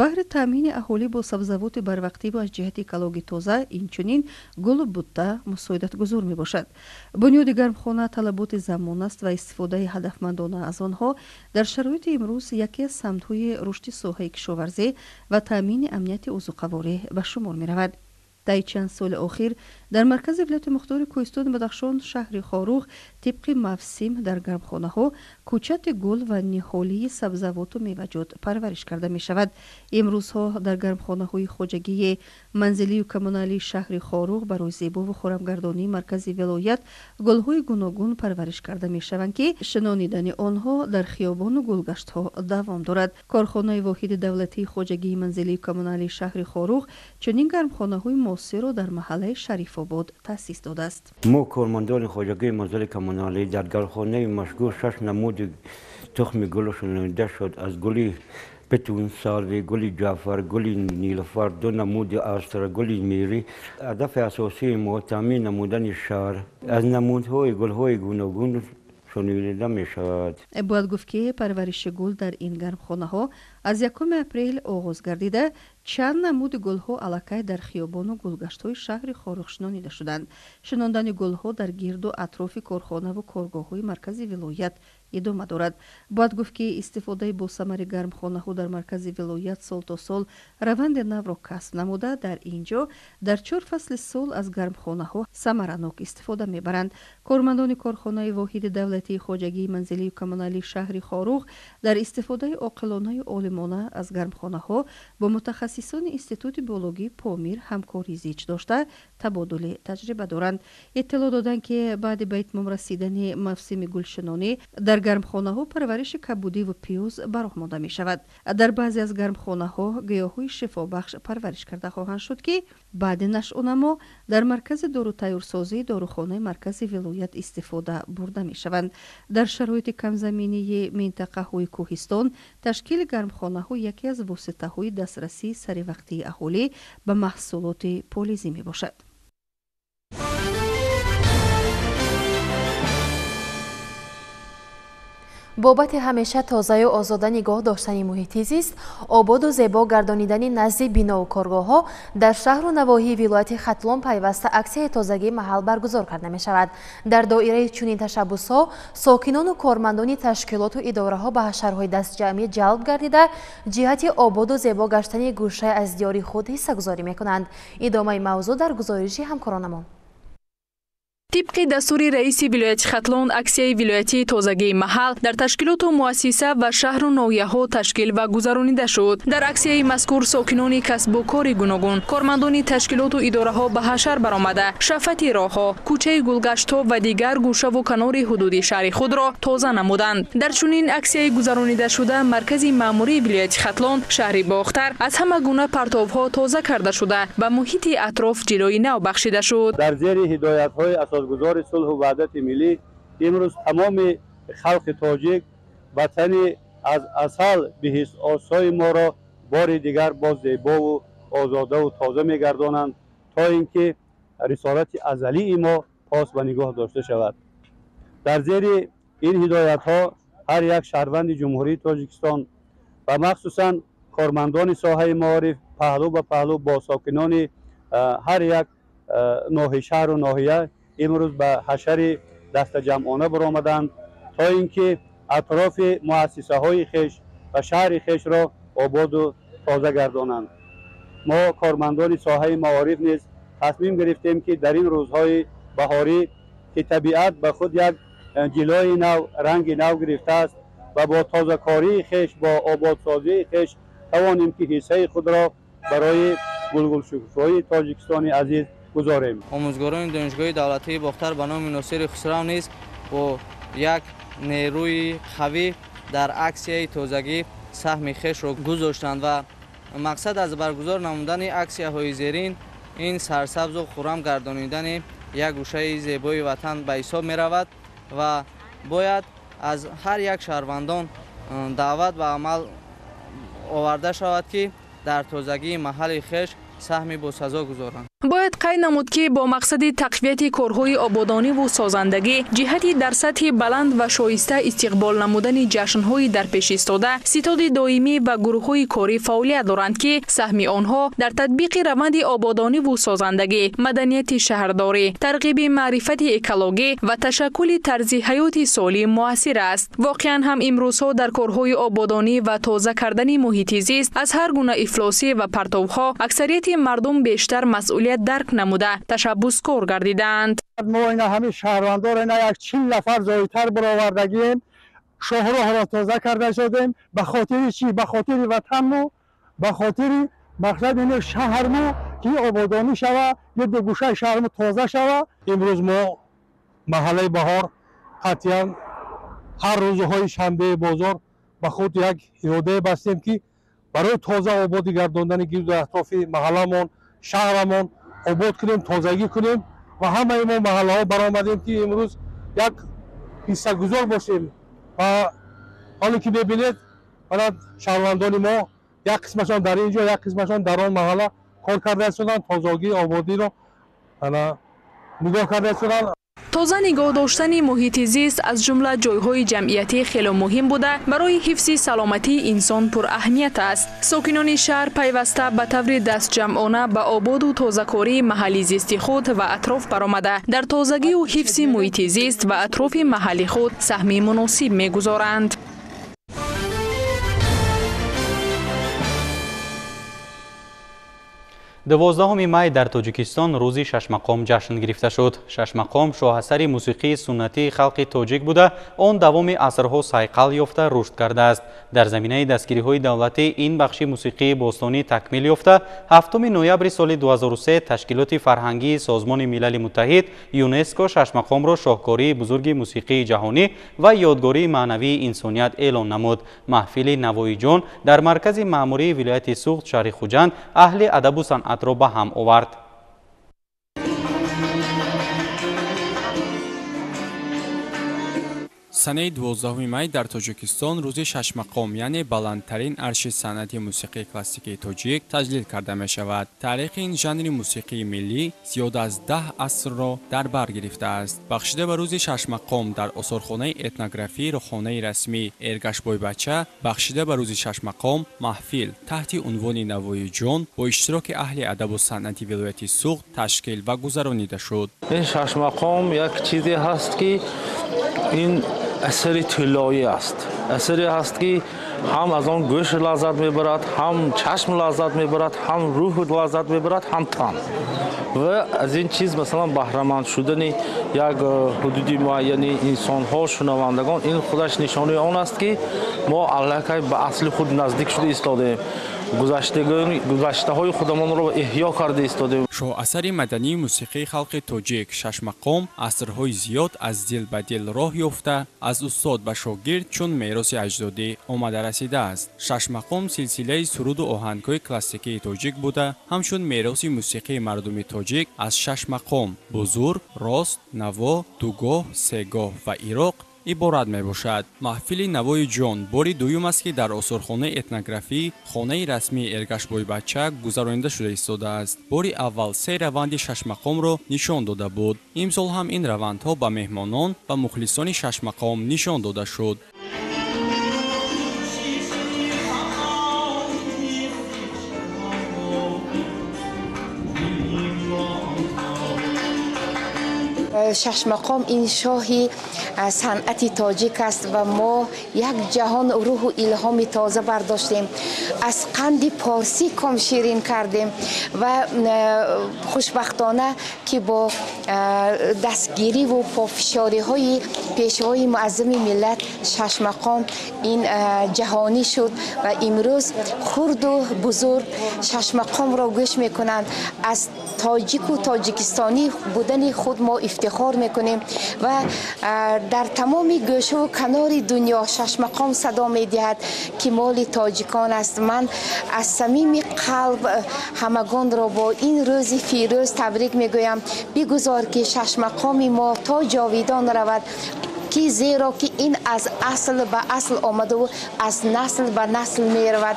баҳри таъмини аҳолӣ бо сабзавоти барвақтӣ ва аз ҷиҳати экологӣ тоза, инчунин гулу бутта мусоидатгузор мебошад. Бунёди гармхона талаботи замон аст ва истифодаи ҳадафмандона аз онҳо дар шароити имрӯз яке аз самтҳои рушди соҳаи кишоварзӣ ва таъмини амнияти озуқаворӣ ба шумор меравад. Таи чанд соли охир Дар маркази вилояти мухтори Кӯҳистони Бадахшон, шаҳри Хоруғ, тибқи мавсим дар гармхонаҳо кӯчати гул ва ниҳолии сабзавоту меваҷот парвариш карда мешавад. Имрӯзҳо дар гармхонаҳои хоҷагии манзилию коммуналии шаҳри Хоруғ барои зебову хӯрамгардонии маркази вилоят гулҳои гуногун парвариш карда мешаванд, ки шинонидани онҳо дар хиёбону гулгаштҳо давом дорад. Корхонаи воҳиди давлатии хоҷагии манзилию коммуналии шаҳри Хоруғ чунин гармхонаҳои муосирро дар маҳаллаи Шарифобод таъсис додааст.
Мо кормандони хоҷагии манзили коммуналӣ дар гармхонаи машгул 6 намуди тухми гулу шинонида шуд. Аз гули петун, сарви, гули ҷаъфар, гули нилуфар, 2 намуди астра, гули мирӣ. Ҳадафи асосии мо таъмин намудани шаҳр аз намудҳои гулҳои гуногун шунида мешавад.
Бояд гуфт, ки парвариши гул дар ин гармхонаҳо аз 1 апрел оғоз гардида, чанд намуди гулҳо аллакай дар хиёбону гулгаштҳои шаҳри Хоруғ шинонида шуданд. Шинондани гулҳо дар гирду атрофи корхонаву коргоҳҳои маркази вилоят идома дорад. Бояд гуфт, ки истифодаи босамари гармхонаҳо дар маркази вилоят сол то сол раванди навро касб намуда, дар ин ҷо дар 4 фасли сол аз гармхонаҳо самаранок истифода мебаранд. Кормандони корхонаи воҳиди давлатии хоҷагии манзилию коммуналии шаҳри Хоруғ дар истифодаи оқилонаю олимона аз гармхонаҳо бо мутахассисони Институти биологии Помир ҳамкорӣ зич дошта, табодули таҷриба доранд. Иттилоъ доданд, ки баъди ба итмом расидани мавсими гулшинонӣ дар гармхонаҳо парвариши кабудиву пиёз ба роҳ монда мешавад. Дар баъзе аз гармхонаҳо гиёҳҳои шифобахш парвариш карда хоҳанд шуд, ки баъди нашъунамо дар маркази дорутайёрсозии дорухонаи маркази вилоят истифода бурда мешаванд. Дар шароити камзаминии минтақаҳои кӯҳистон ташкили гармхонаҳо яке аз воситаҳои дастрасии саривақтии аҳолӣ ба маҳсулоти полизӣ мебошад.
Бобати ҳамеша тозаю озода нигоҳ доштани муҳити зист, ободу зебо гардонидани назди бинову коргоҳҳо дар шаҳру навоҳии вилояти Хатлон пайваста аксияи тозагии маҳал баргузор карда мешавад. Дар доираи чунин ташаббусҳо сокинону кормандони ташкилоту идораҳо ба ҳашарҳои дастҷамъӣ ҷалб гардида, ҷиҳати ободу зебо гаштани гӯшае аз диёри худ ҳиссагузорӣ мекунанд. Идомаи мавзӯъ дар гузориши ҳамкоронамон.
Тибқи дастури раиси вилояти Хатлон, аксияи вилоятии тозагии маҳал дар ташкилоту муассиса ва шаҳру ноҳияҳо ташкил ва гузаронида шуд. Дар аксияи мазкур сокинони касбу кори гуногун, кормандони ташкилоту идораҳо ба ҳашар баромада, шафати роҳҳо, кӯчаи гулгаштҳо ва дигар гӯшаву канори ҳудуди шаҳри худро тоза намуданд. Дар чунин аксияи гузаронидашуда маркази маъмурии вилояти Хатлон, шаҳри Бохтар аз ҳама гуна партовҳо тоза карда шуда, ба муҳити атроф ҷилои нав бахшида шуд.
Дар зери ҳидоятҳои асосгузори сулҳу ваҳдати миллӣ имрӯз тамоми халқи тоҷик ватани аз асал биҳиштосои моро бори дигар боз зебову озодаву тоза мегардонанд, то ин ки рисолати азалии мо пос ба нигоҳ дошта шавад. Дар зери ин ҳидоятҳо ҳар як шаҳрванди Ҷумҳурии Тоҷикистон ва махсусан кормандони соҳаи маориф паҳлӯ ба паҳлӯ бо сокинони ҳар як шаҳру ноҳия имрӯз ба ҳашари дастаҷамъона баромаданд, то ин ки атрофи муассисаҳои хеш ва шаҳри хешро ободу тоза гардонанд. Мо кормандони соҳаи маориф низ тасмим гирифтем, ки дар ин рӯзҳои баҳорӣ, ки табиат ба худ як ҷилои нав, ранги нав гирифтааст ва бо тозакории хеш, бо ободсозии хеш тавонем, ки ҳиссаи худро барои гулгулшукуфоии Тоҷикистони азиз гузорем.
Омӯзгорони донишгоҳи давлатии Бохтар ба номи Носири Хусрав низ бо як нерӯи қавӣ дар аксияи тозагӣ саҳми хешро гузоштанд ва мақсад аз баргузор намудани аксияҳои зерин ин сарсабзу хуррам гардонидани як гӯшаи зебои ватан ба ҳисоб меравад ва бояд аз ҳар як шаҳрвандон даъват ба амал оварда шавад, ки дар тозагии маҳалли хеш саҳми босазо гузоранд.
Бояд қайд намуд, ки бо мақсади тақвияти корҳои ободониву созандагӣ ҷиҳати дар сатҳи баланд ва шоиста истиқбол намудани ҷашнҳои дар пеш истода, ситоди доимӣ ва гурӯҳҳои корӣ фаъолият доранд, ки саҳми онҳо дар татбиқи раванди ободониву созандагӣ, маданияти шаҳрдорӣ, тарғиби маърифати экологӣ ва ташаккули тарзи ҳаёти солим муассир аст. Воқеан ҳам имрӯзҳо дар корҳои ободонӣ ва тоза кардани муҳити зист аз ҳар гуна ифлосӣ ва партовҳо аксарияти мардум бештар масъулият масъулият дарк намуда ташаббускор гардидаанд.
Мо ина ҳамин шаҳрвандор ина як 40 нафар зоидтар баровардагием, шоҳроҳро тоза карда шудем. Ба хотири чӣ? Ба хотири ватанмо, ба хотири мақсад ин шаҳрмо ки ободонӣ шава, гирду гӯшаи шаҳрмо тоза шава.
Имрӯз мо маҳаллаи Баҳор қатъиян ҳар рӯзҳои шанбеи бозор ба худ як иродае бастем, ки барои тоза ободӣ гардондани гирду атрофи маҳалламон, шаҳрамон обод кунем, тозагӣ кунем ва ҳамаи мо маҳаллаҳо баромадем, ки имрӯз як ҳиссагузор бошем. Ва ҳоле ки мебинед, шаҳрвандони мо як қисмашон дар ин ҷо, як қисмашон дар он маҳалла кор карда истоданд, тозагӣ ободиро нигоҳ карда истоданд.
Тоза нигоҳ доштани муҳити зист аз ҷумла ҷойҳои ҷамъиятӣ хеле муҳим буда, барои ҳифзи саломатии инсон пураҳамият аст. Сокинони шаҳр пайваста ба таври дастҷамъона ба ободу тозакории маҳалли зисти худ ва атроф баромада, дар тозагию ҳифзи муҳити зист ва атрофи маҳалли худ саҳми муносиб мегузоранд.
12 май дар Тоҷикистон рӯзи шашмақом ҷашн гирифта шуд. Шашмақом шоҳасари мусиқии суннатии халқи тоҷик буда, он давоми асрҳо сайқал ёфта рушд кардааст. Дар заминаи дастгириҳои давлатӣ ин бахши мусиқии бостонӣ такмил ёфта, 7 ноябри соли 2003 ташкилоти фарҳангии Созмони Милали Муттаҳид ЮНЕСКО шашмақомро шоҳкории бузурги мусиқии ҷаҳонӣ ва ёдгории маънавии инсоният эълон намуд. Маҳфили Навоиҷон дар маркази маъмурии вилояти Суғд шаҳри Хуҷанд аҳли адабу санъат ро ба ҳам овард.
Санаи 12 май дар Тоҷикистон рӯзи шашмақом, яъне баландтарин арши санъати мусиқии классикии тоҷик таҷлил карда мешавад. Таърихи ин жанри мусиқии миллӣ зиёда аз 10 асрро дар бар гирифтааст. Бахшида ба рӯзи шашмақом дар осорхонаи этнографии хонаи расмӣ Эргашбойбача бахшида ба рӯзи шашмақом маҳфил таҳти унвони Навоиҷон бо иштироки аҳли адабу санъати вилояти Суғд ташкил ва гузаронида шуд.
Ин шашмақом як чизе ҳаст, ки ин асари тиллоӣ аст. Асаре ҳаст, ки ҳам аз он гӯш лаззат мебарад, ҳам чашм лаззат мебарад, ҳам рӯҳ лаззат мебарад, ҳам тан. Ва аз ин чиз масалан баҳраманд шудани як ҳудуди муайяни инсонҳо, шунавандагон, ин худаш нишонаи он аст, ки мо аллакай ба асли худ наздик шуда истодаем. Гузаштаҳои худамонро эҳё карда истодаем.
Шоҳасари мадании мусиқии халқи тоҷик шашмақом асрҳои зиёд аз дил ба дил роҳ ёфта, аз устод ба шогирд чун мероси аҷдодӣ омада расидааст. Шашмақом силсилаи суруду оҳангҳои классикии тоҷик буда, ҳамчун мероси мусиқии мардуми тоҷик аз шаш мақом бузург, рост, наво, дугоҳ, сегоҳ ва ироқ иборат мебошад. Маҳфили Навоиҷон бори дуюм аст, ки дар осорхонаи этнографӣ хонаи расмии Эргашбойбача гузаронида шуда истодааст. Бори аввал се раванди шашмақомро нишон дода буд. Имсол ҳам ин равандҳо ба меҳмонон ва мухлисони шашмақом нишон дода шуд.
Шашмақом ин шоҳи санъати тоҷик аст ва мо як ҷаҳон рӯҳу илҳоми тоза бардоштем, аз қанди порсӣ ком ширин кардем ва хушбахтона ки бо дастгириву пофишориҳои пешвои муаззами миллат шашмақом ин ҷаҳонӣ шуд ва имрӯз хурду бузург шашмақомро гӯш мекунанд. Аз тоҷику тоҷикистонӣ будани худ мо ифтихор мекунем ва дар тамоми гӯшаву канори дунё шашмақом садо медиҳад, ки моли тоҷикон аст. Ман аз самими қалб ҳамагонро бо ин рӯзи фирӯз табрик мегӯям. Бигузор, ки шашмақоми мо то ҷовидон равад, ки зеро ки ин аз асл ба асл омадаву аз насл ба насл меравад.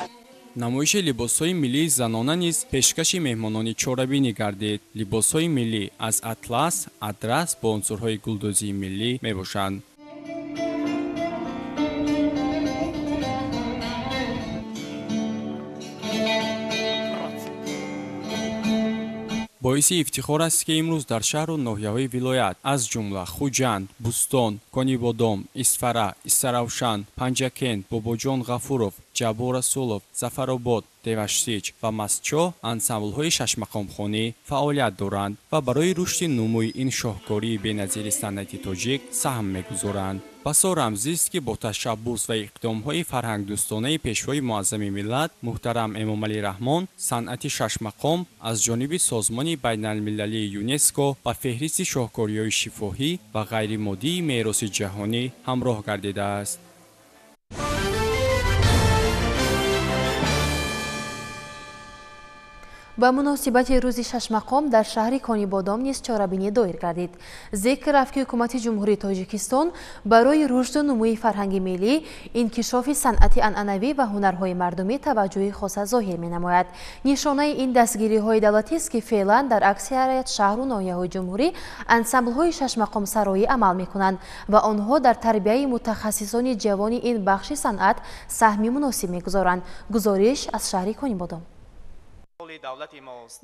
Намоиши либосҳои миллии занона низ пешкаши меҳмонони чорабинӣ гардид. Либосҳои миллӣ аз атлас, адрас бо унсурҳои гулдӯзии миллӣ мебошанд. Бо Боиси ифтихор аст, ки имрӯз дар шаҳру ноҳияҳои вилоят, аз ҷумла Хуҷанд, Бӯстон, Конибодом, Исфара, Истаравшан, Панҷакент, Бобоҷон Ғафуров, Ҷаббор Расулов, Зафаробод, Деваштич ва Мастчоҳ ансамблҳои шашмақомхонӣ фаъолият доранд ва барои рушди нумӯи ин шоҳкории беназири санъати тоҷик саҳм мегузоранд. Басо рамзист, ки бо ташаббус ва иқдомҳои фарҳангдӯстонаи Пешвои муаззами миллат муҳтарам Эмомалӣ Раҳмон санъати шашмақом аз ҷониби Созмони байналмилалии ЮНЕСКО ба феҳристи шоҳкориҳои шифоҳӣ ва ғайримоддии мероси ҷаҳонӣ ҳамроҳ гардидааст.
Ба муносибати рӯзи шашмақом дар шаҳри Конибодом низ чорабинӣ доир гардид. Зикр рафт, ки Ҳукумати Ҷумҳурии Тоҷикистон барои рушду нумӯи фарҳанги миллӣ, инкишофи санъати анъанавӣ ва ҳунарҳои мардумӣ таваҷҷӯҳи хоса зоҳир менамояд. Нишонаи ин дастгириҳои давлатист, ки феълан дар аксарият шаҳру ноҳияҳои ҷумҳурӣ ансамблҳои шашмақомсароӣ амал мекунанд ва онҳо дар тарбияи мутахассисони ҷавони ин бахши санъат саҳми муносиб мегузоранд. Гузориш аз шаҳри Конибодом.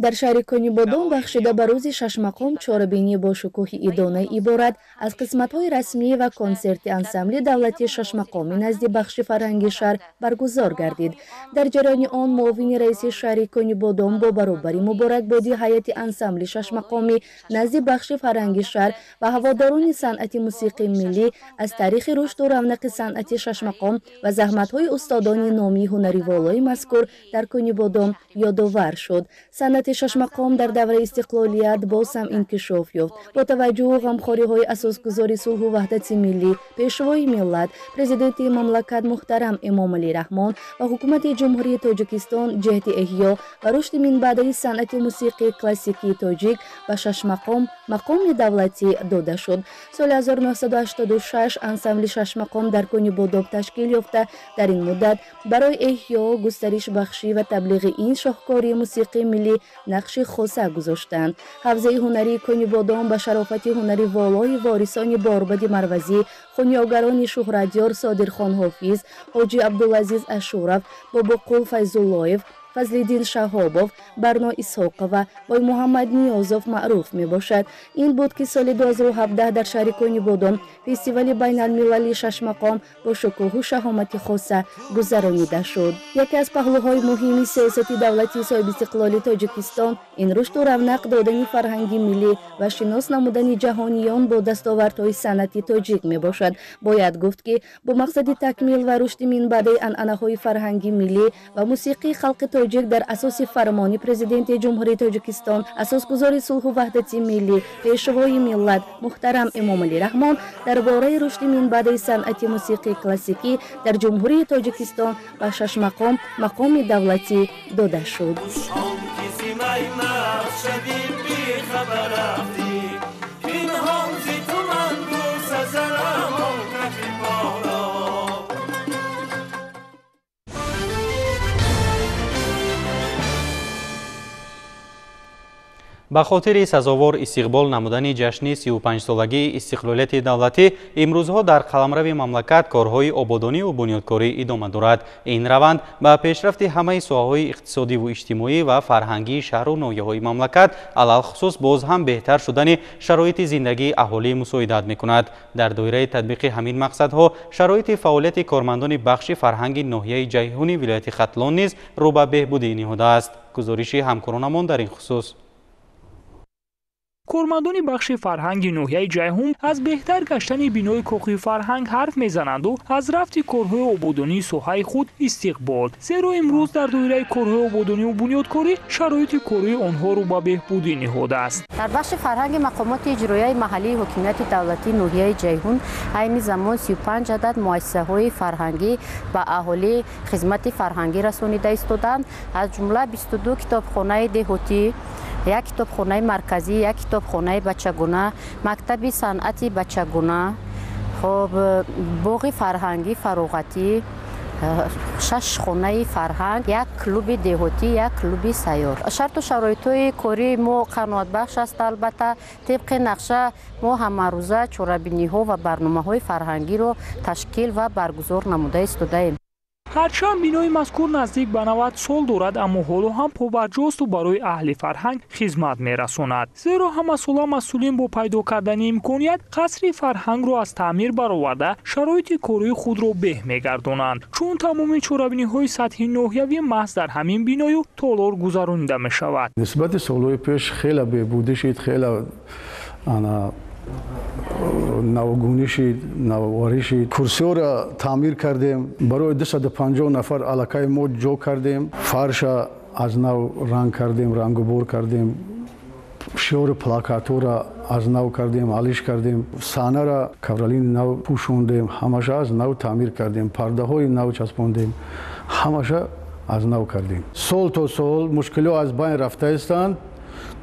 Дар шаҳри Конибодом бахшида ба рӯзи шашмақом чорабинии бо шукӯҳи идона иборат аз қисматҳои расмӣ ва консерти ансамбли давлатии шашмақоми назди бахши фарҳанги шаҳр баргузор гардид. Дар ҷараёни он муовини раиси шаҳри Конибодом бо баробари муборакбодии ҳайати ансамбли шашмақомӣ назди бахши фарҳанги шаҳр ва ҳаводорони санъати мусиқии миллӣ аз таърихи рушду равнақи санъати шашмақом ва заҳматҳои устодони номии ҳунари волои мазкур дар Конибодом ёдовар шуд. Санъати шашмақом дар давраи истиқлолият боз ҳам инкишоф ёфт. Бо таваҷҷӯҳу ғамхориҳои асосгузори сулҳу ваҳдати миллӣ, Пешвои миллат, Президенти мамлакат муҳтарам Эмомалӣ Раҳмон ва Ҳукумати Ҷумҳурии Тоҷикистон ҷиҳати эҳё ва рушди минбаъдаи санъати мусиқии классикии тоҷик ба шашмақом мақоми давлатӣ дода шуд. Соли 1986 ансамбли шашмақом дар Конибодом ташкил ёфта, дар ин муддат барои эҳё, густаришбахшӣ ва таблиғи ин шоҳкории мусиқии миллӣ нақши хоса гузоштанд. Ҳавзаи ҳунарии Конибодом ба шарофати ҳунари волои ворисони борбади марвазӣ, хунёгарони шӯҳратёр Содирхон Ҳофиз, Ҳоҷи Абдулазиз Ашуров, Бобоқул Файзуллоев, Фазлиддин Шаҳобов, Барно Исҳоқова, Боймуҳаммад Ниёзов маъруф мебошад. Ин буд, ки соли 2017 дар шаҳри Конибодом фестивали байналмилалии шашмақом бо шукӯҳу шаҳомати хоса гузаронида шуд. Яке аз паҳлӯҳои муҳими сиёсати давлатии соҳибистиқлоли Тоҷикистон ин рушду равнақ додани фарҳанги миллӣ ва шинос намудани ҷаҳониён бо дастовардҳои санъати тоҷик мебошад. Бояд гуфт, ки бо мақсади такмил ва рушди минбаъдаи анъанаҳои фарҳанги миллӣ ва мусиқии халқи тоҷик дар асоси фармони Президенти Ҷумҳурии Тоҷикистон, асосгузори сулҳу ваҳдати миллӣ, Пешвои миллат муҳтарам Эмомалӣ Раҳмон дар бораи рушди минбаъдаи санъати мусиқии классикӣ дар Ҷумҳурии Тоҷикистон ба шашмақом мақоми давлатӣ дода шуд.
Ба хотири сазовор истиқбол намудани ҷашни 35-солагии истиқлолияти давлатӣ имрӯзҳо дар қаламрави мамлакат корҳои ободониву бунёдкорӣ идома дорад. Ин раванд ба пешрафти ҳамаи соҳаҳои иқтисодиву иҷтимоӣ ва фарҳангии шаҳру ноҳияҳои мамлакат, алалхусус боз ҳам беҳтар шудани шароити зиндагии аҳолӣ мусоидат мекунад. Дар доираи татбиқи ҳамин мақсадҳо шароити фаъолияти кормандони бахши фарҳанги ноҳияи Ҷайҳуни вилояти Хатлон низ рӯ ба беҳбудӣ ниҳодааст. Гузориши ҳамкоронамон дар ин хусус.
Кормандони бахши фарҳанги ноҳияи Ҷайҳун аз беҳтар гаштани бинои кохи фарҳанг ҳарф мезананду аз рафти корҳои ободонии соҳаи худ истиқбол, зеро имрӯз дар доираи корҳои ободониву бунёдкорӣ шароити кории онҳо рӯ ба беҳбудӣ ниҳодааст.
Дар бахши фарҳанги мақомоти иҷроияи маҳаллии ҳокимияти давлатии ноҳияи Ҷайҳун айни замон 35 адад муассисаҳои фарҳангӣ ба аҳолӣ хизмати фарҳангӣ расонида истодаанд, аз ҷумла 22 китобхонаи деҳотӣ, як китобхонаи марказӣ, як китобхонаи бачагуна, мактаби санъати бачагуна, хоб боғи фарҳангӣ фароғатӣ, 6 хонаи фарҳанг, як клуби деҳотӣ, як клуби сайёр. Шарту шароитҳои кории мо қаноатбахш аст. Албатта, тибқи нақша мо ҳамарӯза чорабиниҳо ва барномаҳои фарҳангиро ташкил ва баргузор намуда истодаем.
Ҳарчанд бинои мазкур наздик ба 90 сол дорад, аммо ҳоло ҳам побарҷосту барои аҳли фарҳанг хизмат мерасонад. Зеро ҳамасола масъулин бо пайдо кардани имконият қасри фарҳангро аз таъмир бароварда, шароити кории худро беҳ мегардонанд. Чун тамоми чорабиниҳои сатҳи ноҳиявӣ маҳз дар ҳамин биною толор гузаронида мешавад.
Нисбати солҳои пеш хеле беҳбудӣ шид, хеле навгунӣ шид, навоварӣ шид. Курсиҳоро таъмир кардем, барои 250 нафар аллакай мо ҷо кардем, фарша аз нав ранг кардем, рангубор кардем, шиёри плакатҳоро аз нав кардем, алиш кардем, саҳнаро ковролини нав пӯшондем, ҳамаша аз нав таъмир кардем, пардаҳои нав часпондем, ҳамаша аз нав кардем. Сол то сол мушкилиҳо аз байн рафта истанд,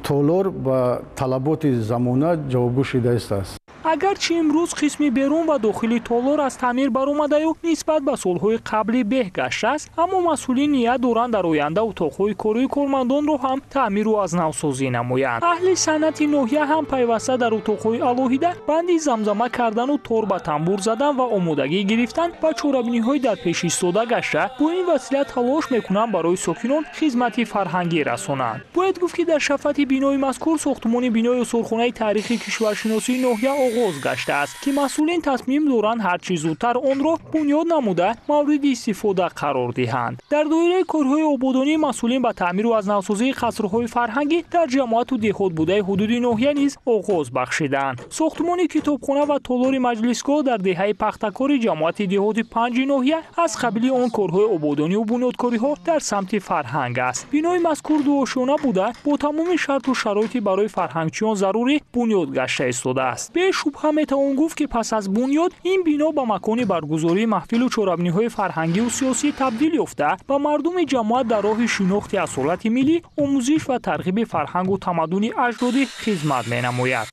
толор ба талаботи замона ҷавобгӯ шуда истааст.
Агарчи имрӯз қисми берун ва дохили толор аз таъмир баромадаю нисбат ба солҳои қаблӣ беҳ гаштааст, аммо масъулин ният доранд дар оянда утоқҳои кории кормандонро ҳам таъмиру аз навсозӣ намоянд. Аҳли санъати ноҳия ҳам пайваста дар утоқҳои алоҳида банди замзама кардану тор ба тамбур задан ва омодагӣ гирифтан ба чорабиниҳои дар пеш истода гашта, бо ин васила талош мекунанд барои сокинон хизмати фарҳангӣ расонанд. Бояд гуфт, ки дар шафати бинои мазкур сохтумони бинои осорхонаи таърихи кишваршиносии ноҳия оғоз гаштааст, ки масъулин тасмим доранд ҳарчи зудтар онро бунёд намуда мавриди истифода қарор диҳанд. Дар доираи корҳои ободонӣ масъулин ба таъмиру аз навсозии қасрҳои фарҳангӣ дар ҷамоату деҳот будаи ҳудуди ноҳия низ оғоз бахшиданд. Сохтумони китобхона ва толори маҷлисгоҳ дар деҳаи Пахтакори ҷамоати деҳоти панҷи ноҳия аз қабили он корҳои ободониву бунёдкориҳо дар самти фарҳанг аст. Бинои мазкур дуошёна буда бо тамоми шарту шароити барои фарҳангчиён зарурӣ бунёд гашта истодааст. Бешубҳа метавон гуфт, ки пас аз бунёд ин бино ба макони баргузории маҳфилу чорабиниҳои фарҳангиву сиёсӣ табдил ёфта, ба мардуми ҷамоат дар роҳи шинохти асолати миллӣ, омӯзиш ва тарғиби фарҳангу тамаддуни аҷдодӣ хизмат менамояд.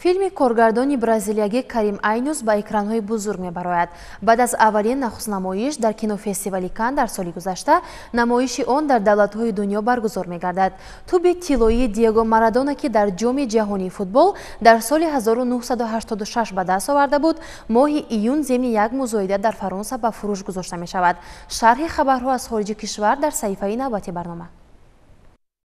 Филми коргардони бразилиягӣ Карим Айнус ба экранҳои бузург мебарояд. Баъд аз аввалин нахустнамоиш дар кинофестивали Кан дар соли гузашта, намоиши он дар давлатҳои дунё баргузор мегардад. Туби тиллоии Диего Марадона, ки дар ҷоми ҷаҳонии футбол дар соли 1986 ба даст оварда буд, моҳи июн зимни як музоида дар Фаронса ба фурӯш гузошта мешавад. Шарҳи хабарҳо аз хориҷи кишвар дар саҳифаи навбати барнома.